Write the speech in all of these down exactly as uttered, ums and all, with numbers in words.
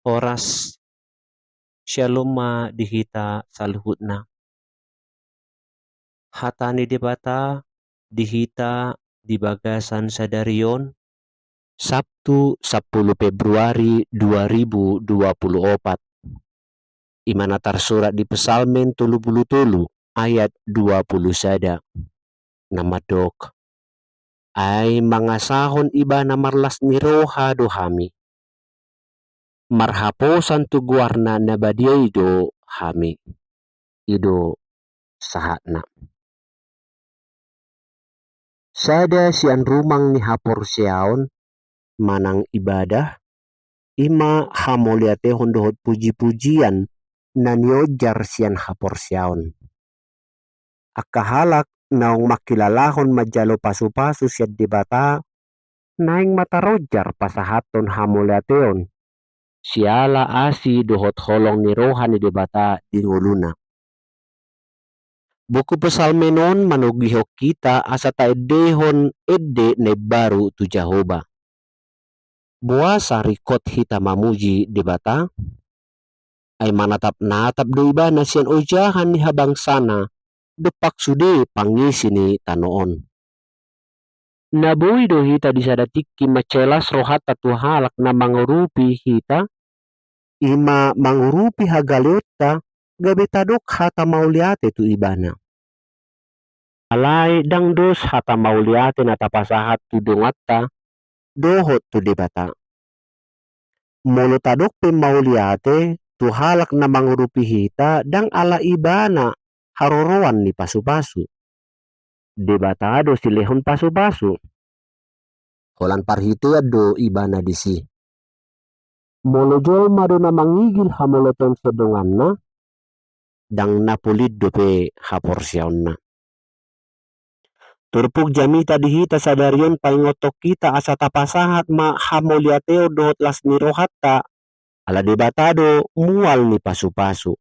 Horas, syalom ma di hita saluhutna. Hata ni Debata di hita di bagasan sadari on, Sabtu, sampulu Februari dua ribu dua pulu opat. I ma na tarsurat di Psalmen tolu pulu tolu ayat dua pulu sada. Na mandok: Ai mangasahon Ibana marlas ni roha do hami. Marhaposan tu goarna na badia i do hami. I do sahatna. Sada sian rumang ni haporseaon manang ibadah, i ma hamauliatehon dohot pujipujian na nionjar sian haporseaon. Angka halak naung mangkilalahon manjalo pasupasu sian Debata, naeng ma taronjar pasahathon hamauliateon siala asi dohot holong ni roha ni Debata di ngoluna. Buku Psalmen on manogihon hita asa taendehon ende na imbaru tu Jahowa. Boasa ringkot hita mamuji Debata? Ai manatapnatap do Ibana sian ojahan ni habangsana dompak sude pangisi ni tano on. Na boi do hita di sada tingki mansai las rohanta tu halak na mangurupi hita? I ma mangurupi hagaleonta gabe tadok hata mauliate tu Ibana. Alai ndang dos hata mauliate na tapasahat tu donganta dohot tu Debata. Molo tadok pe mauliate tu halak na mangurupi hita, ndang ala Ibana haroroan ni pasupasu. Debata do silehon pasupasu. Holan parhitean do Ibana disi. Molo jolma do na mangigil hamauliateon sian donganna, ndang na polin dope haporseaonna. Turpuk jamita di hita sadari on paingothon hita asa tapasahat ma hamauliateon dohot las ni rohanta, ala Debata do mual ni pasupasu.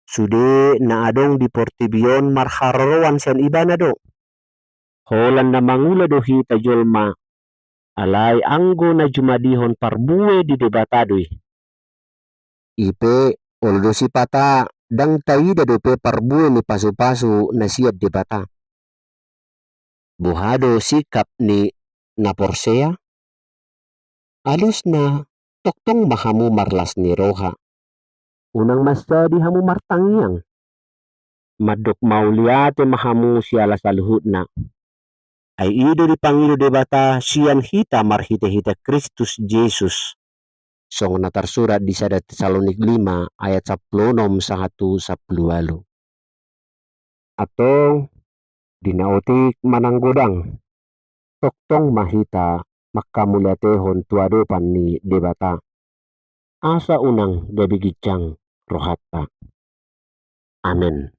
Sude na adong di portibi on marharoroan sian Ibana do. Holan na mangula do hita jolma, alai anggo na jumadihon parbue di Debata do i. I pe, olo do sipata, ndang taida dope parbue ni pasupasu na sian Debata. Boha do sikap ni na porsea? Alusna, tongtong ma hamu marlas ni roha. Unang mansadi hamu martangiang. Mandok mauliate ma hamu siala saluhutna. Ai i do dipangido Debata sian hita marhitehite Kristus Jesus. Songon na tarsurat di sada Tesalonik lima ayat sampulu onom sahat tu sampulu ualu. Antong, di na otik manang godang, tongtong ma hita manghamauliatehon tu adopan ni Debata, asa unang gabe ginjang rohanta. Amen.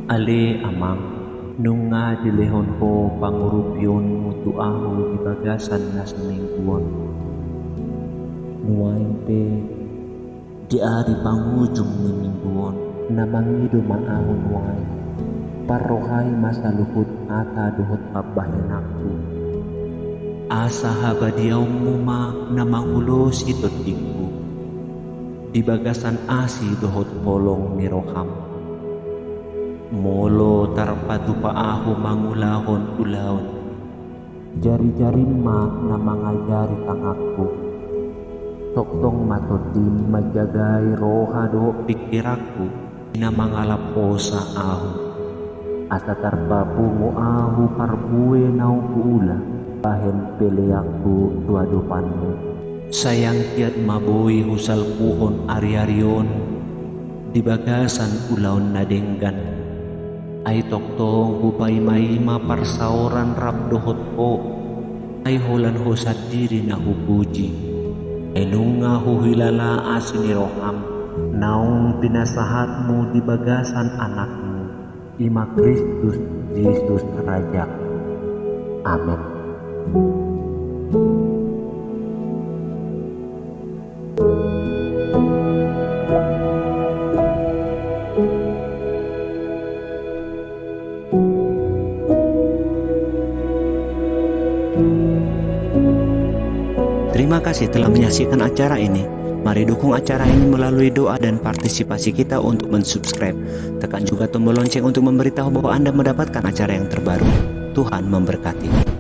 Ale Amang, nunga dilehon Ho pangurupionmu tu ahu di bagasan na saminggu on. Nuaeng pe, di ari pangujung ni minggu on, na mangido ma ahu nuaeng. Parrohai ma saluhut hata dohot pambahenanku. Asa habadiaonmu ma na mangulosi tondingku di bagasan asi dohot holong ni roham. Molo tarpatupa ahu mangulahon ulaon, jarijarim ma na mangajari tanganku. Tongtong ma tondim manjagai roha dohot pingkiranku di na mangalap hosa ahu. Asa tarpapungu ahu parbue naung huula bahen peleanku tu adopanmu. Sai anggiat ma boi husalpuhon ariari on di bagasan ulaon na denggan. Ai tongtong hupaimaima parsaoran rap dohot Ho, ai holan Ho sandiri na hupuji. Ai nunga huhilala asi ni roham naung pinasahatmu di bagasan Anakmu, i ma Kristus Jesus Rajaku. Amen. Terima kasih telah menyaksikan acara ini. Mari dukung acara ini melalui doa dan partisipasi kita untuk mensubscribe. Tekan juga tombol lonceng untuk memberitahu bahwa Anda mendapatkan acara yang terbaru. Tuhan memberkati.